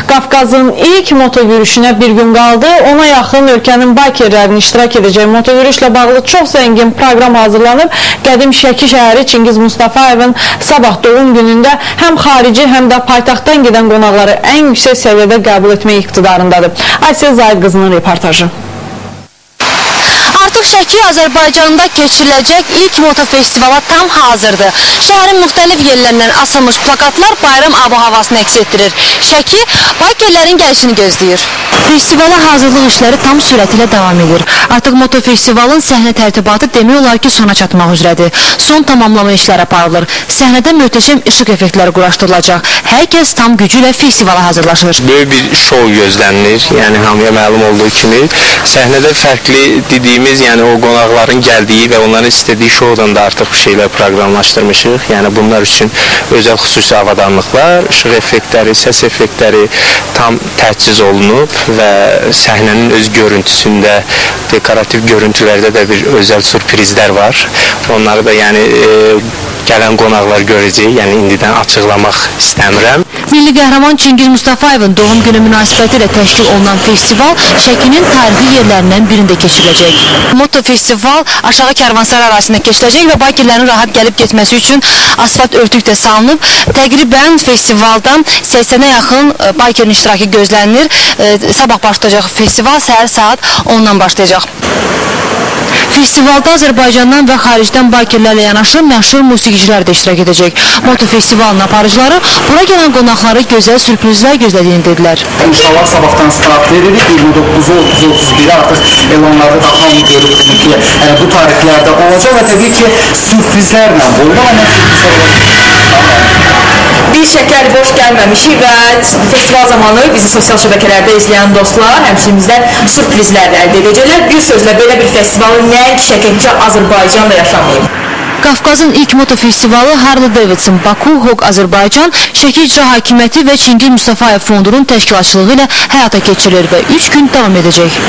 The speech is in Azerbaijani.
Qafqazın ilk motoyürüşünə bir gün qaldı. Ona yaxın ölkənin baykerlərinin iştirak edəcəyi motoyürüşlə bağlı çox zəngin proqram hazırlanıb. Qədim Şəki şəhəri Çingiz Mustafayevin sabah doğum günündə həm xarici, həm də paytaxtdan gedən qonaqları ən yüksək səviyyədə qəbul etmək iqtidarındadır. Asiya Zahid qızının reportajı. Artıq Şəki Azərbaycanda keçiriləcək ilk motofestivala tam hazırdır. Şəhərin müxtəlif yerlərindən asılmış plakatlar bayram ab-havasını əks etdirir. Şəki baykerlərin gəlişini gözləyir. Festivala hazırlıq işləri tam sürət ilə davam edir. Artıq motofestivalın səhnə tərtibatı demək olar ki, sona çatmaq üzrədir. Son tamamlama işləri aparılır. Səhnədə möhtəşəm işıq effektləri quraşdırılacaq. Hər kəs tam gücü ilə festivala hazırlaşır. Böyük bir şou gözlənilir. Yəni hamıya məlum olduğu kimi səhnədə fərqli dediyimiz, yəni o qonaqların gəldiyi və onların istədiyi şoudan da artıq bir şeylər proqramlaşdırmışıq. Yəni bunlar üçün özəl xüsusi avadanlıqlar, işıq effektləri, səs effektləri tam təchiz olunub və səhnənin öz görüntüsündə, dekorativ görüntülərdə də bir özəl sürprizlər var. Onları da yəni gələn qonaqlar görəcək, yəni indidən açıqlamaq istəmirəm. Milli qəhrəman Çingiz Mustafayevin doğum günü münasibəti ilə təşkil olunan festival Şəkinin tarixi yerlərindən birində keçiriləcək. Motofestival aşağı Karvansaray ərazisində keçiriləcək və baykerlərin rahat gəlib getməsi üçün asfalt örtük də salınıb. Təqribən festivaldan 80-ə yaxın baykerin iştirakı gözlənilir. Sabah başlayacaq festival, səhər saat 10-dan başlayacaq. Festivalda Azərbaycandan və xaricdən baykerlərlə yanaşı məşhur musiqiçilər də iştirak edəcək. Motofestivalın aparıcıları bura gələn qonaqları gözəl sürprizlər gözlədiyini dedilər. İnşallah sabahdan start veririk. 29-u, 30-u, 31-i artıq elanlarda da hamı görüb bunu ki, yəni bu tarixlərdə olacaq və təbii ki, sürprizlərlə oldu, amma sürprizlər olacaq. Biz şəkər boş gəlməmişik və festival zamanı bizi sosial şəbəkələrdə izləyən dostlar həmçinin bizdən sürprizlər əldə edəcəklər. Bir sözlə belə bir festivalı nəinki Şəki, Azərbaycanda yaşamayıb. Qafqazın ilk motofestivalı Harley Davidson Baku, Hog Azərbaycan, Şəki İcra Hakimiyyəti və Çingiz Mustafayev Fondunun təşkilatçılığı ilə həyata keçirilir və 3 gün davam edəcək.